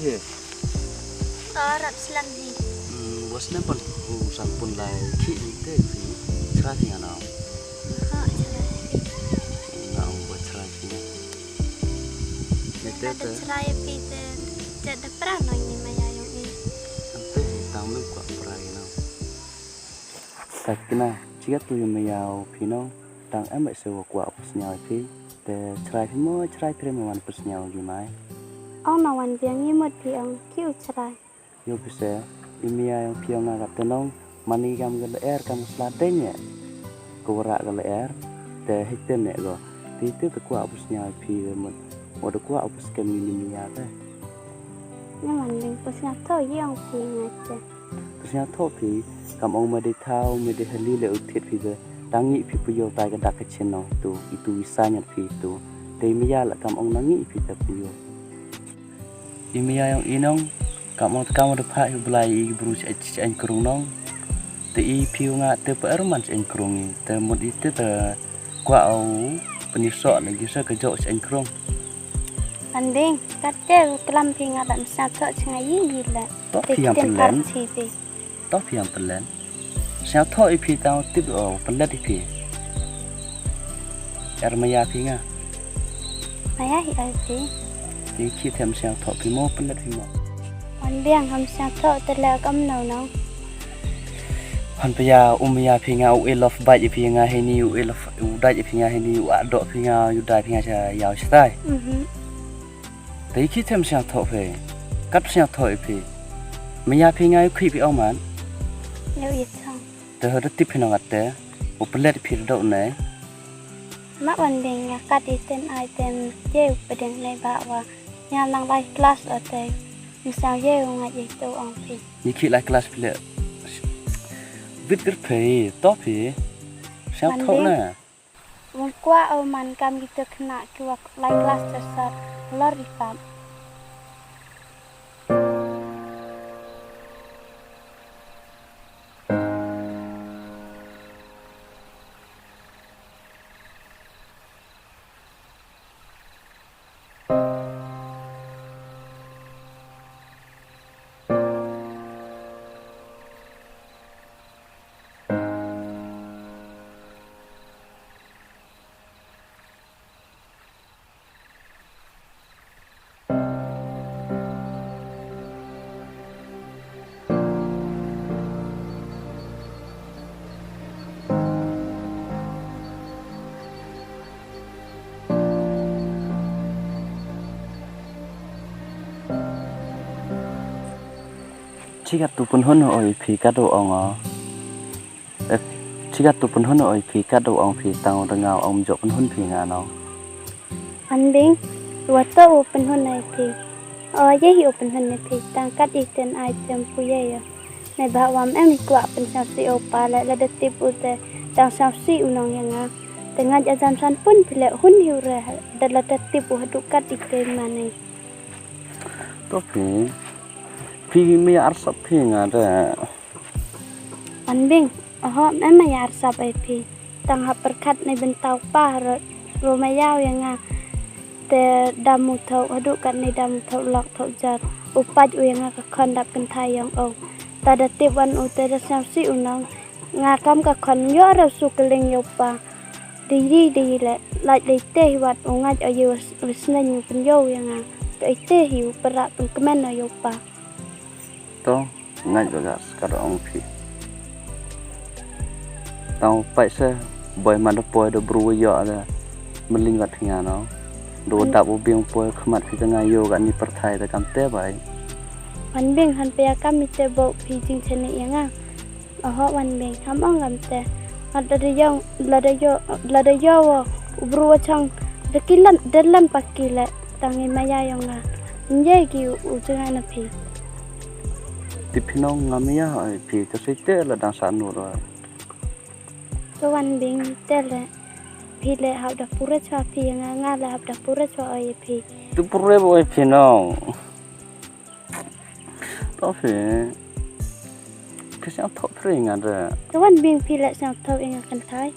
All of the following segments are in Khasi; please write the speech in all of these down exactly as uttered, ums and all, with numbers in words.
Te. Arap slem hi. Hmm, wa slem pan u san pun lai ki ni te ki. Chrai phi nga nau. Ha, chrai. Nga ong wa chrai phi. Ni te te. Chrai phi te. Te de pra no ni maya yong i. Ante hi tang mem kwah pra i nau. Kat kena, chigat tu i maya phi nau. Tang em ba se wa kwah u psnyaw phi. Te chrai phi mo, chrai phi mo wan psnyaw gi mai. Ong na wan biang i mut phi ong ki u chrai. Yo phi se, i mia yong phi ong nga kat te nong, mani kam ga le er kam sla te nye. Ko wara ga le er, te hik te ne go. Te te te kwah u psnyaw phi le mut. Mo de kwah u pskem ni mia te. Ni man ding psnyaw tho yong phi nga te. Psnyaw tho phi, kam ong ma de thau, ma de hali le u thit phi de. Tang ngi phi pu yo tai ka dak ka chin nong tu, itu i sa nyat phi tu. Te i mia la kam ong na ngi phi te pu yo. I mia yong i nong, kam ong te kam de pha i blai i bru chi chi ain krung nong. Te i phi nga te pa er man chi ain krung i, te mut i te te kwah u pni so le gi sa ka jo chi ain krung. An ding, kat te klam phi nga dam sa tho chi nga yi yi le. To phi yang plen. To phi yang plen. Sñiaw thoh i phi tang tip o pynlet i phi. Er maya phi nga. Maya hi ai phi. Ti ki them sñiaw thoh phi mo pynlet phi mo. Wan biang ham sñiaw thoh te le kam nau nau. Han pya u maya phi nga u e love bite i phi nga hini u e love u dait i phi nga hini u adok phi nga u dai phi nga cha yaw cha tai. Mhm. Te ki them sñiaw thoh phi. Kat sñiaw thoh i phi. Maya phi nga u khi phi ong man. Yow i thong. Te hada tip phi nong ate. U pynlet phi dok ne. Ma wan ding ya kat i ten ai ten ye u pedeng ne ba wa. Nya nang lai class o te. Ni sa ye u ngat ye to ong phi. Ni khi lai class phi le. Bit kir phi to phi. Sñiaw thoh ne. Wong kwah o man kam ki te khynnah ki wa lai class te sar lor i pap. Chigat tu pynhun o i phi kado ong o. Eh, chigat tu pynhun o i phi kado ong phi tang da ngau ong jo pynhun phi nga no. An ding, wa to u pynhun ai phi. O ye hi u pynhun ai phi tang kat i ten ai tem pu ye yo. Ne ba wam em i kwah pynsiaw si o pa le la da tip u te tang siaw si u nong ya nga. Te nga ja jam san pun phi le hun hi u re da la da tip u hadu kat i ten mane. To phi, phi me arsap phi nga da. Wan bing, oho, me ma yar sap ai phi. Tang ha pyrkhat ne byntaw pa ro, ro ma yaw ya nga. Te dam u thok, hadu kat ne dam u thok lok thok jar. U paj u ya nga ka khon dap kynthai yong o. Ta da tip wan u te da sñiaw si u nong. Nga kam ka khon yo ra su kylling yo pa. Di di di le, laj dei te hi wat u ngaj o yu u sneng u pynyo ya nga. Te te hi u pera pynkmen o yo pa. To, ngait ba gas ka da ong phi. Tang pai se, boi man da poi da bru wa yo da. Mling wat phi nga no. Do dap u bing poi khmat phi ta nga yo ga ni perthai da kam te bai. Wan bing han pe ya kam mi te bo phi jing chene ya nga. Oho wan bing, ham ong kam te. Lada yo, lada yo, lada yo wo, u bru wa chang, da ki lan, da lan pa ki le, tang i maya yong nga. Nje ki u, u jngai na phi. Ti phi nong ngam ya, ai phi, to sei te la dang sa nu ro. To wan bing, te le, phi le hap da pura chwa phi, nga, nga le hap da pura chwa oi phi. Tu pura oi phi nong. To phi. Ka sñiaw thoh phi nga da. To wan bing phi le sñiaw thoh i nga kynthai.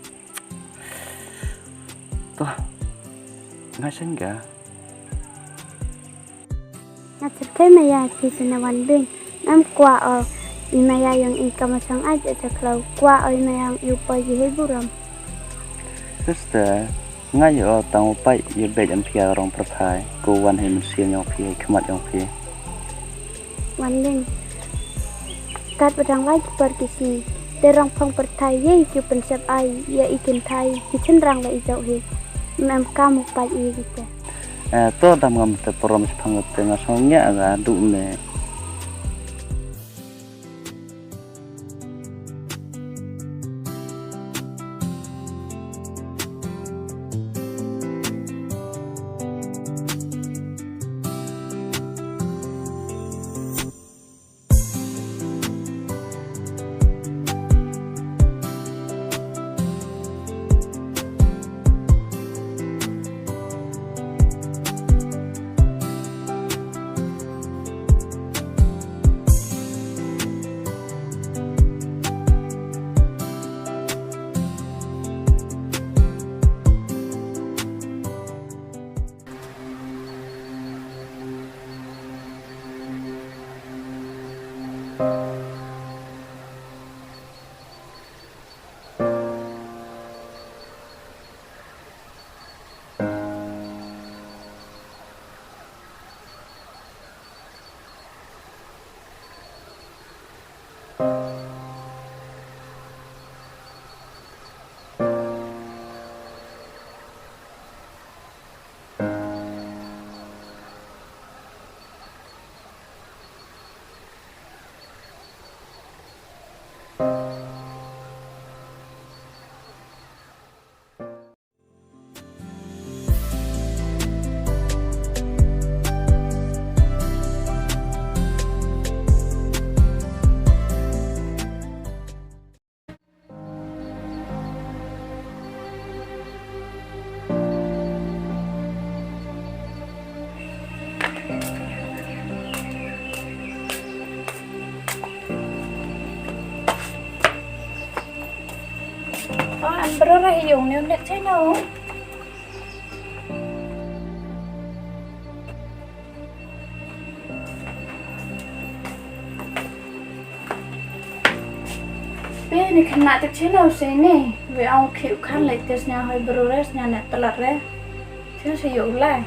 To. Nga seng ga. Nga syrkhei maya phi sene wan bing. Em kwah o i maya yang i kama sang ai ja sa klau. Kwah o i maya yang i upa ji hei buram. Sister, nga ïoh tang u paid ïa beit em phi ïa rong pyrthai, ko wan hei mynsiem yong phi, hei khmat yong phi. Wan ding. Kat ba dang lai ki por ki sngi. Te rong phong pyrthai ïa ki pynsep ai, ïa i kynthai, ki chynrang la i jauh hi. Mem kam u paid ïa ki te. Eh, to dam ngam te porom shipang te nga song nya nga du me. Oh, an bro ra yung ni unik chai na. Pe ni khynnah te chino se ni. We ong khi u khan le te sñiaw hoi bru re sñiaw ne tlat re. Chino se yo u lai.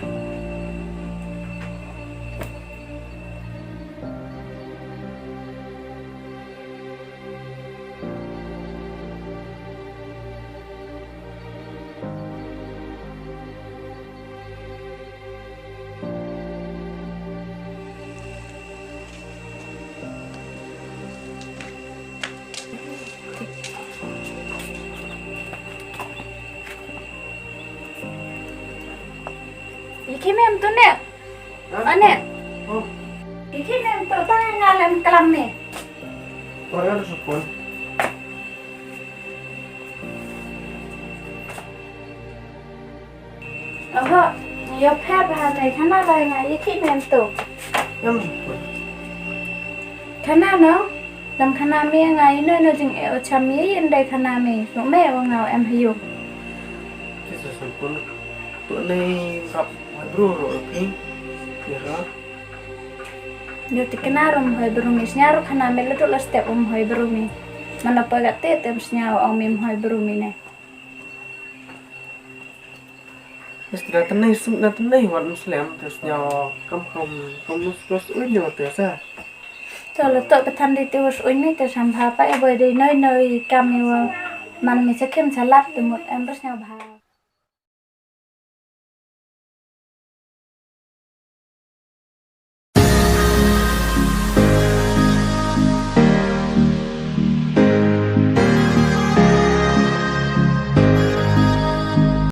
Iki mem tu ne. Hah? Ane. Oh. Iki mem tu tang nga lem kelam ni. Ora ada sukun. Oho, yo pher ba ha dai khana ba nga ye ki mem to. Em. Khana no, dam khana me nga ino no jing e o cham ye yin dai khana me. No me o nga em hayu. Ti sa sampun. Tu nei rap bru ro pi. Ni ro. Yo ti kena rum hoi bru mi. Snya ro khana me le tu la step um hoi bru mi. Mana pa ga te tem snya o mi hoi bru mi ne. Is na tnai sum na tnai wat Muslim te sñiaw kam kam kam nus plus uin yo te sa. To lo to ka than di te was uin ni te sam bha pa e boy de noi noi kam ni wa man ni sa kim sa lap te mut em bas sñiaw bha.